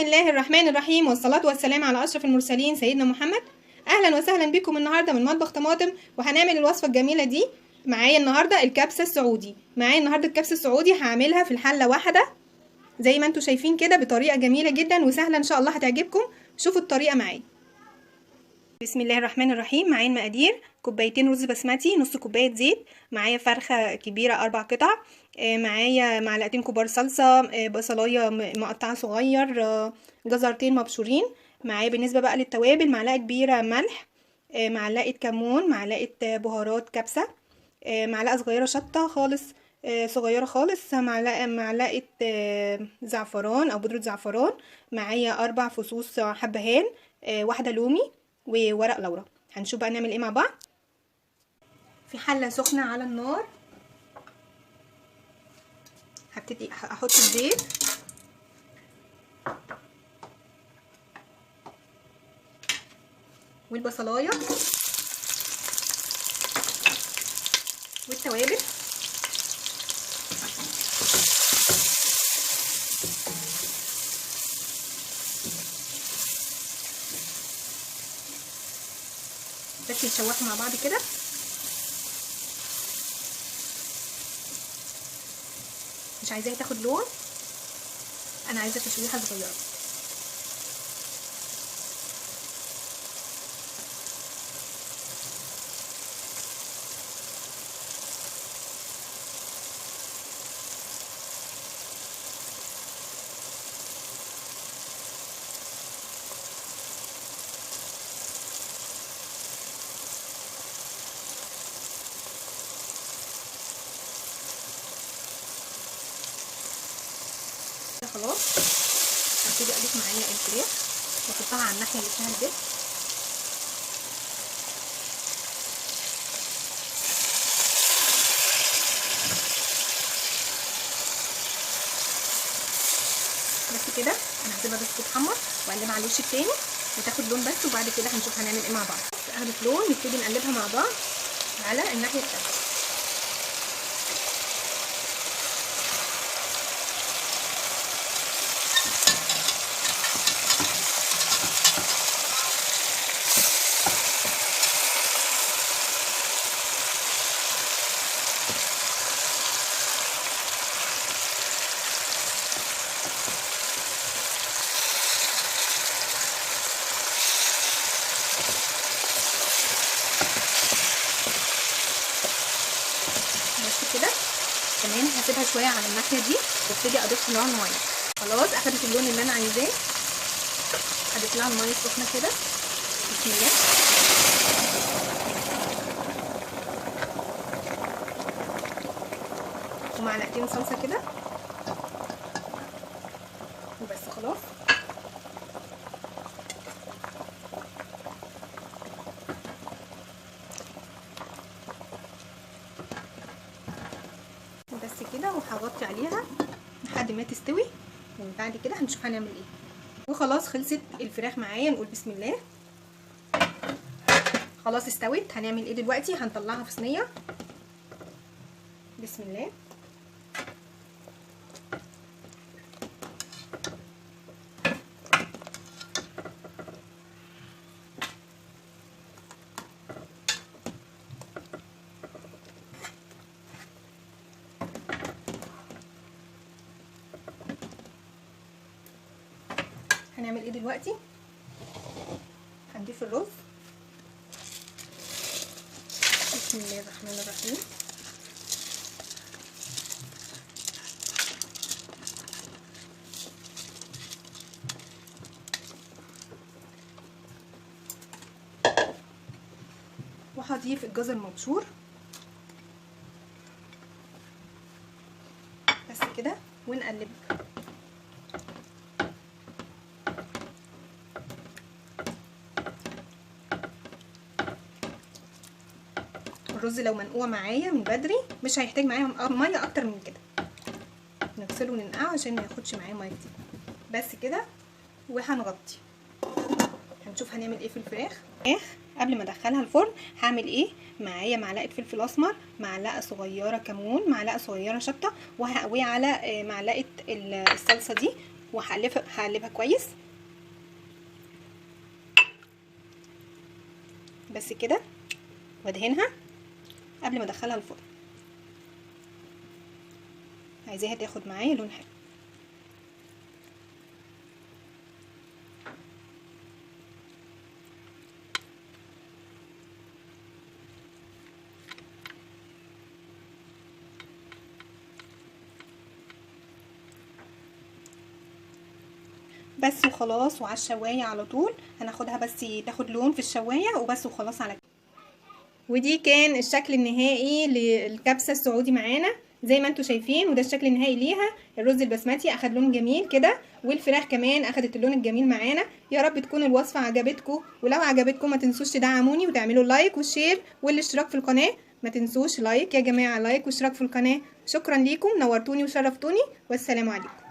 بسم الله الرحمن الرحيم، والصلاة والسلام على أشرف المرسلين سيدنا محمد. أهلا وسهلا بكم النهاردة من مطبخ طماطم، وهنعمل الوصفة الجميلة دي. معايا النهاردة الكبسة السعودي. هعملها في الحلة واحدة زي ما انتم شايفين كده، بطريقة جميلة جدا وسهلة، إن شاء الله هتعجبكم. شوفوا الطريقة معايا. بسم الله الرحمن الرحيم. معايا المقادير: كوبايتين رز بسمتي، نص كوباية زيت، معايا فرخة كبيرة 4 قطع، معايا معلقتين كبار صلصه، بصلايه مقطعه صغير، جزرتين مبشورين. معايا بالنسبة بقى للتوابل: معلقه كبيرة ملح، معلقه كمون، معلقه بهارات كبسة، معلقه صغيرة شطه خالص، صغيرة خالص، معلقه زعفران او بودره زعفران، معايا 4 فصوص حبهان، واحدة لومي، وورق لورا. هنشوف بقى نعمل ايه مع بعض. في حله سخنة على النار هبتدي احط الزيت، والبصلايه والتوابل، بس يتشوحوا مع بعض كده. مش عايزاها تاخد لون، انا عايزه تشويحه صغيرة. خلاص هبتدي اضيف معايا الفراخ واحطها على الناحية اللي فيها الزيت. بس كده انا هسيبها بس تتحمر واقلبها على الوش التاني وتاخد لون بس، وبعد كده هنشوف هنعمل ايه مع بعض. اخدت لون، نبتدي نقلبها مع بعض على الناحية التانية. بس كده تمام. هسيبها شوية على الناحية دي وابتدي اضيف لها المية. خلاص اخدت اللون اللي انا عايزاه، اضيف لها المية السخنة كده. بسم الله. ومعلقتين صلصه كده وبس. خلاص بس كده، وهغطي عليها لحد ما تستوي، وبعد كده هنشوف هنعمل ايه. وخلاص خلصت الفراخ معايا، نقول بسم الله. خلاص استوت. هنعمل ايه دلوقتي؟ هنطلعها في صينية. بسم الله. هنعمل ايه دلوقتي؟ هنضيف الرز. بسم الله الرحمن الرحيم. وهضيف الجزر المبشور بس كده، ونقلب. الرز لو منقوع معايا من بدري مش هيحتاج معايا مية اكتر من كده، نغسله وننقعه عشان ما ياخدش معايا مية كتير. بس كده، وهنغطي. هنشوف هنعمل ايه في الفراخ. قبل ما ادخلها الفرن هعمل ايه؟ معايا معلقه فلفل اسمر، معلقه صغيرة كمون، معلقه صغيرة شطه، وعلى معلقه الصلصه دي وهقلبها كويس بس كده، وادهنها قبل ما ادخلها الفرن. عايزاها تاخد معايا لون حلو. بس وخلاص. وعلى الشوايه على طول هناخدها بس تاخد لون في الشوايه وبس وخلاص على كده. ودي كان الشكل النهائي للكبسه السعودي معانا زي ما انتم شايفين، وده الشكل النهائي ليها. الرز البسمتي اخد لون جميل كده، والفراخ كمان اخدت اللون الجميل معانا. يا رب تكون الوصفة عجبتكم، ولو عجبتكم ما تنسوش تدعموني وتعملوا like و share والاشتراك في القناة. ما تنسوش like يا جماعة، like واشتراك في القناة. شكرا ليكم، نورتوني وشرفتوني، والسلام عليكم.